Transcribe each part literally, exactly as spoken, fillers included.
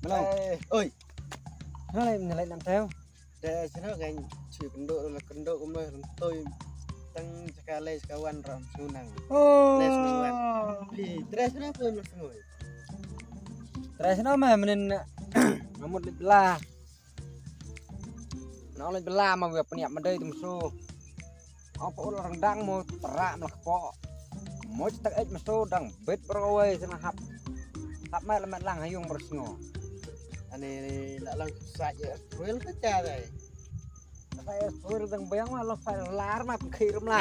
Mano? Eh, oi. Nalai, nalai nam teo. Da sino kan chu kendo la kendo ko meh rentoi tang jaka le jaka wan ram sunang. Oh. Le sino wan. Pi, tres na ko meh semoi. Tres na meh menin ngamut le bela. Na le bela ma wi peniap medai tum so. Apa ul rendang mo terak melak po. Mo cetak ej meso dang bet berowai sana hap. Hap mai lemet lang hayung bersngo. Ani la lang sa je rel ka cha dai. Sa je rel dang bayang ma lo fa lar ma khir ma.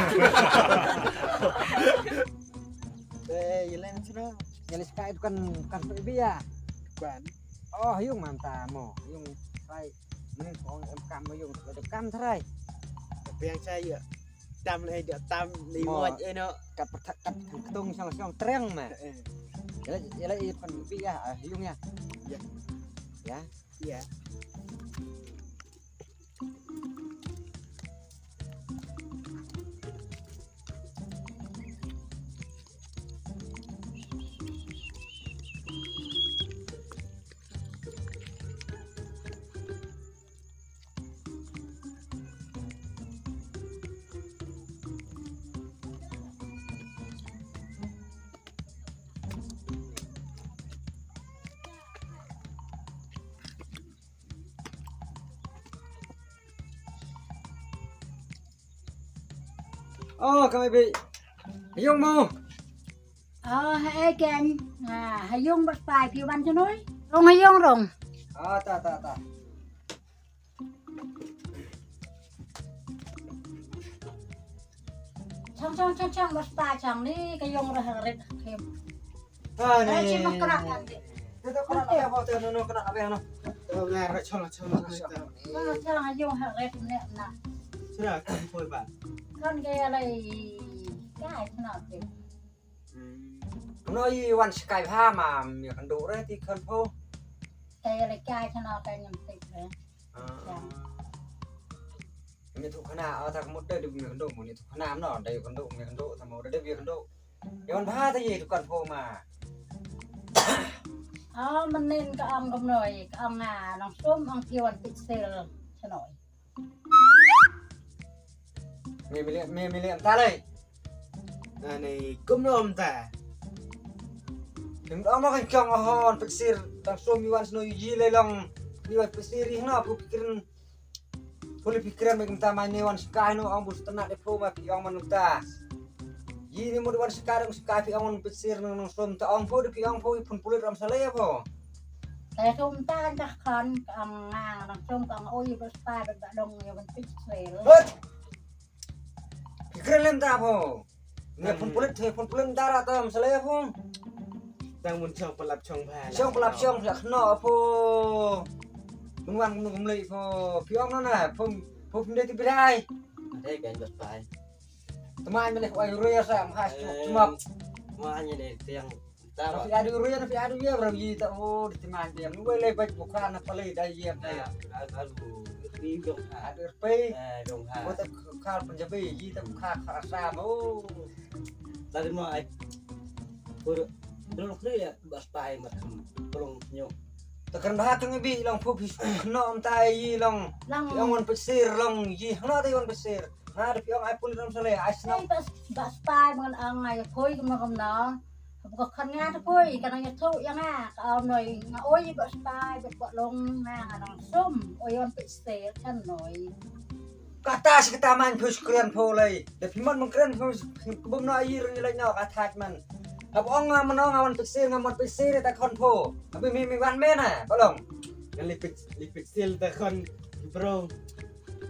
Eh, yelen sino. Yelen skai kan kan bi ya. Kan. Oh, hayung manta mo. Hayung sai. Mending ko em kam hayung. Kam trai. Biang saya. Tam le dak tam le mo, waj eno. Kat pat kat tung song song treng ma. Eh. Yala yala i pan bi ya, ah, yung ya. Ya. Ya. Ya. Oh, kami bi. Yung mo. Oh, ha e ken. Ah, ha yung bas pai pi wan chnoi. Rong ha yung rong. Ah, ta ta ta. Chang chang chang chang bas pai chang ni ka yung rah rit him. Ah, ni. Ai chi mak kra kan ti. Te to kra na ho te no no kra na be no. To nga ra chang chang. Ah, chang ha yung ha rit ne na. Sra kan poi ba. Kan ke lai. Ka ai na ti. Mano i wan skai bha ma mi kan do re ti kan pho. Te le ka chana ka nyam te re. Ah. Mi tu khana a ta mut de mi kan do mo ni tu khana no de kan do mi kan do ta mo de bi kan do. I wan bha ta ye tu kan pho ma. Ah, manin ka ang kam noi ka ang a nang sum ang ki wan pixel chanoi. Me me le me me le ta lai. Ani kum nom ta. Ning dong ma kan chong hon pixir tang so mi wan sno yi le long. Mi wan pixir ri na pu pikirin. Puli pikirin me kumta mai ne wan skai no ang bus tena de phu ma pi ong man ta. Yi ni mut wan skai dong skai pi ong wan pixir nang nang som ta ong phu de pi ong phu i phun pulit ram sale ya phu. Te sum ta kan ta khan ka ang ngang nang sum ka ang oi ba spa ba ba dong yo ban pit sel. Hut. Ki kren lem ta pho. Ne phun pulit the phun pulit da ra tam sele pho. Tang mun chong palap chong ba. Chong palap chong pha khno pho. Mun wan mun kumlei pho. Phi ong na pho pho phin de ti brai. Te kan ba spa. Tmai mene kwai ruya sa ma chu tmap. Ma ni de tiang. Phi adu ruya phi adu ya bro yi ta o di tmai tiang. Wei le baj bukha na pale dai ya. Adu adu adu pe. Ko ta khar Punjabi yi ta khar khar Assam o. Tadi mo ai. Pur dulu kri ya bas pai mat kam. Tolong nyo. Ta kan ba tang bi long phu phi no am ta yi long. Long. Long wan pesir long yi no ta wan pesir. Nga da phi ong ai pun ram sale ai snam. Bas bas pai man ang ai koi kam kam na. Ka khan nga ta koi ka nang ya thu ya nga ka au noi nga oi bas pai bas ba long nga nga nang sum oi wan pesir kan noi. Kata si kata man phu skren phu lai. Da phi man man kren phu bum na yi ri lai na ka thaj man. Ab ong nga man ong nga wan pesir nga wan pesir ta khon phu. Abi mi mi wan me na ba long. Nga lipit lipit sil ta khon bro.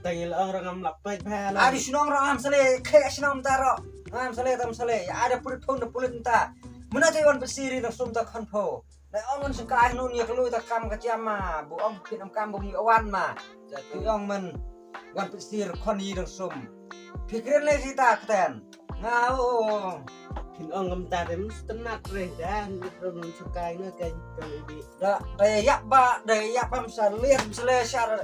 Tang il ong rong am lap pet ba la. Adi sinong rong am sale khe sinong ta ro. Am sale tam sale. Ada pulit phone da pulit ta. Mana te wan pesiri na sum ta khon pho. Na ong wan sengkai nun ya kelu ta kam ka chiam ma. Bu ong pin am kam bu mi wan ma. Jati ong man wan pesir khon yi dang sum. Pikirin le sita kten. Nga o. Pin ong ngam ta dem stenat re dan mit rom sengkai nge kan kan ibi. Da da yap ba da yap am sa liam sele sar.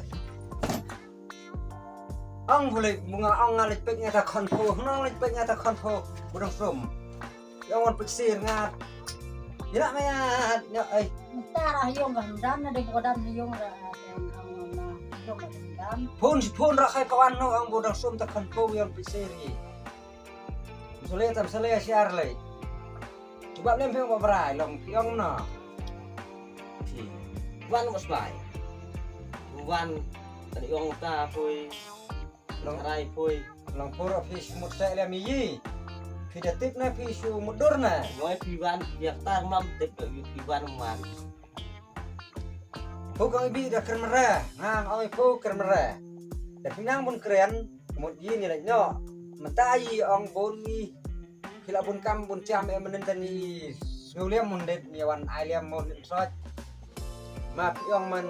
Ong bule bunga ong nga lek pek nga ta khon pho, nong lek pek nga ta khon pho, budang sum. Yang wan pesir nga. Ïa la maya, ïa ai. Mynta ra ha ïong ka hyndan, na dei ba ka dang ha ïong ra, eh, ang na ïong ka hyndan. Phone shi phone ra khai pawan no ang ba dang sum ta khan pau ïong pitseri. Msale tam sale siar lei. Cuba lem phi ong ba brai long phi ong na. Phi. Wan mo sbai. Wan tadi ong ta pui. Long rai pui. Long pura phi shu mut sa lem yi. Phi da tip na phi shu mut dur na. Noi phi wan phi tar mam tip phi wan wan. Phu kong ibi da kren mre, ngang ong i phu kren mre. Da phi nang bun kren, mut yi ni lek no. Mynta yi ong bun ni. Phi la bun kam bun cham em mynta ni. Sngewliam mun det ni wan ai liam mun soj. Ma phi ong man.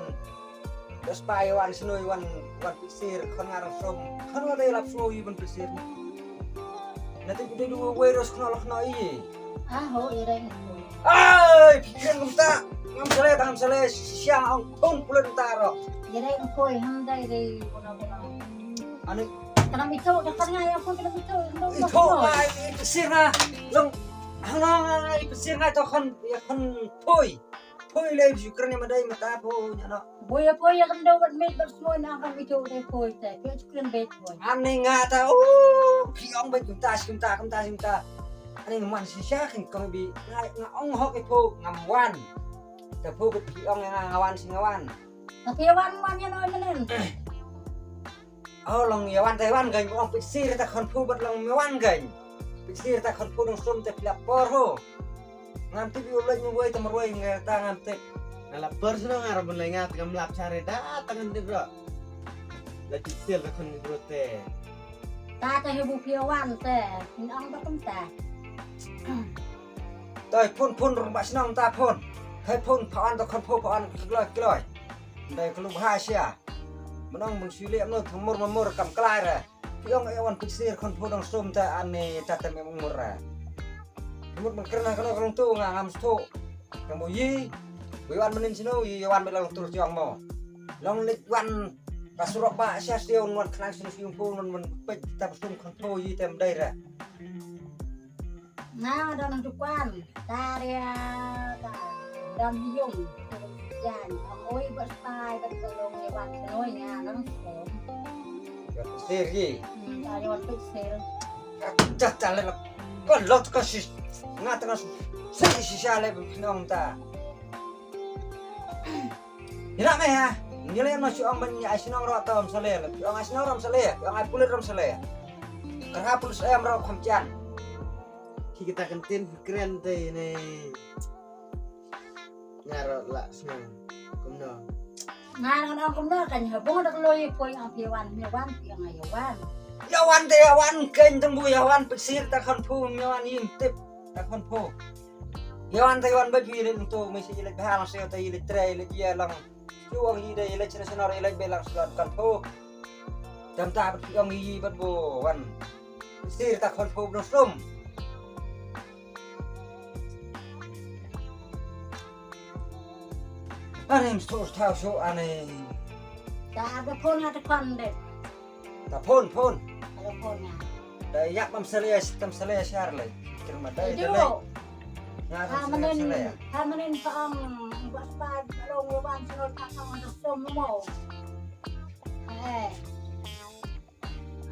Dos pa yi wan snu yi wan wan pisir khon ngarang som. Khon wa dei lap snu yi bun pisir. Na ti phi dei du wei ros khno lak khno yi. Ah, ho, i reng. Ai, phi kren kumta. Ngam sale, ngam sale, siang ong pun pulen ta ro. I reng koi, ham dai dei, kuna, kuna. Ani. Kana mi tu, da kan ngai aku kana mi tu, no, no, itu no. Ai, i pisir na. Long, hang, hang, hang, i pisir na to khon, ya khon poi. Poi le, ju kren ma dai mata po, nya no. Boy, boy, ya kan do wat mit bat semua na kan mi tu dai poi te. Pia ju kren bet poi. Ani nga ta, oh, phi ong bet kumta, kumta, kumta, kumta. Ani man shisha kan kong bi, nga, nga ong hok i phu, ngam wan. Ta phu bet phi ong nga, nga wan si nga wan. Tapi wan, wan ya no menen. Oh, long ya wan ta wan gain, ong pitsir ta khon phu bet long me wan gain. Pitsir ta khon phu dong sum te phi la por ho. Ngam tip yu lek nyu wei ta marwei nga ta ngam tip. Nga la por sno nga ra bun lai nga ta ngam lap chare da ta ngan dip ro. La pitsir ta khon phu te. Ta ta hebu phi wan te, ni ong ba kum ta. Toi phun phun rung ba shnong ta phun. Khai phun pha wan ta khon phu pha wan kloi kloi. Dai klub ha sia. Menong mun sili amno thang mur mamur kam klai re. Phi ong e wan pitsir khon phu dong sum ta ani ta tem em mur re. Mut man kren ha kano kano tu nga ngam stu. Kam bu yi. Bu wan menin sino yi wan belang tur tiong mo. Long lik wan ka surok ba sia sio wan khnang sino sio phu non man pek ta sum khon phu yi tem dai re. Nga dang nang dukan, taria, ta, dang hiung, jan, ang oi ba stai, ba ba long e wan noi nga dang stai. Ba stai ri. Hmm, taria wan pixel. Ka ta ta le la. Ko lot ko si. Nga ta nga si si si le ba nong ta. Ina me ha. Ni le no shu ong ban ni ai shnong ro ta ram sale. Ong ai shnong ram sale. Ong ai pulit ram sale. Ka ha pulit em ro kham chan. Ki kita kan tin kren te ne. Nga ro la shnong. Kumno. Nga ro no kumno kan ha bong dak loi poi ang pi wan me wan pi ang ai wan. Ya wan te ya wan ken tang bu ya wan pitsir ta khon phu me wan yin tip ta khon phu. Yawan ta yawan ba ju yilid ntu mi si yilid bha lang seo ta yilid tre yilid ye lang. Ju ong yi de yilid chena chena yilid be lang slot kan phu. Jam ta bat ong yi bat bo wan. Sir ta khon phu bnong slum. Ani mstu tau shu ani. Ta ba phone nga ta khon de. Ta phone phone. Ta phone nga. Da yak bam sele tam sele shar le. Kirma dai dai. Nga tam sele sele. Ha manin pa ang ba spa long wan sele ta khon ta som mo. Eh.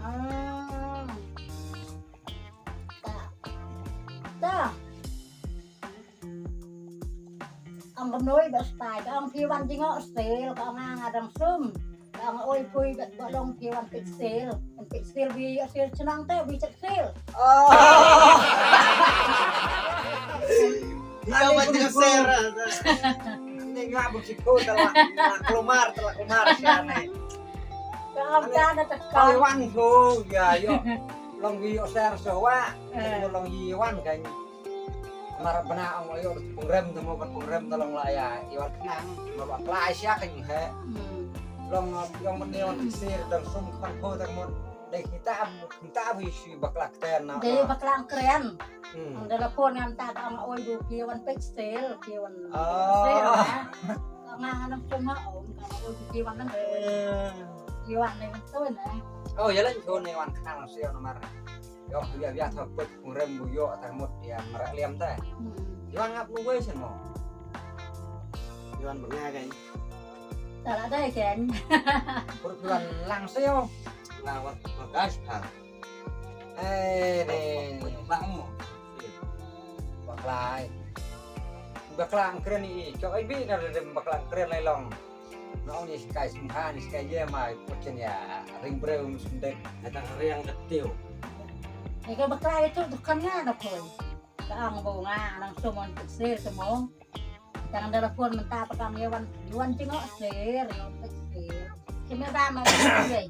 Ah. Ta. Ta. Ang kamnoi ba stai ka ang phi wan jingok sel ka ang nga dang sum. Ka ang oi pui ba ba long phi wan pixel. An pixel bi sel chnang te bi chet sel. Oh. Dia wan jingok sel. Ni nga bu siko tala klomar tala klomar siane. Ka ang ta na ta ka. Oi wan ko ya yo. Long bi yo sel so wa. Long yi wan kan. Mar bna ong ayo pungrem ta mo kan pungrem ta long la ya iwan khnang mar ba klai sia kan he. Long yong man ne wan sir dan sum kan pho ta mo dei kita am kita am shi baklak ten na. Dei baklak kren. Ang da la phone ngam ta ong oi du ki wan pixel ki wan. Ah. Nga nang cuma ong ka oi du ki wan nang. Ki wan nang tu na. Oh ya lan phone ne wan khnang sia na mar. Yok tu ya ya thok put pungrem bu yo ta mut ya marak liam ta. Hmm. Yuan ngap nu wei sen mo. Yuan banga kan. Tala dai kan. Perut Yuan lang seo. Nga wat bagas ha. Eh ni. Bang mo. Baklai. Bakla kren ni. Kau ai bi na dem bakla kren lai long. Nong ni skai sumha ni skai ye mai pochen ya ring breu sundek. Datang riang ketiu. Ni ka bakla itu bukan nga na koi. Ka ang bo nga nang sumon teksir semong. Tang da la phone mynta pa kam Yuan, Yuan jingok sir, Yuan sir. Kime ba ma ba ye.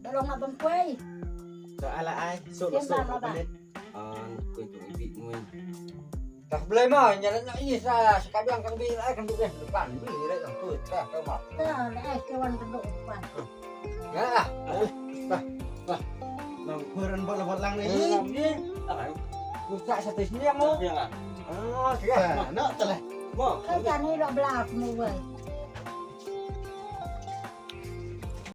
Ba long ma bang kuai. To ala ai, so Sim so ba ma ba. Minit. An kuai tu ibi ngui. Tah belai ma, nya na i sa, sa ka biang kang bi ai kang bi deh depan bi re kang tu tah ka ma. Tah, na ai ke wan kang depan. Ya. Bah. Bah. Nang kuran bol bol lang ni. Ni. Ku sa sa tes ni mo. Ya. Ah, ya. Nah, telah. Mo. Kan kan ni lo bla semua.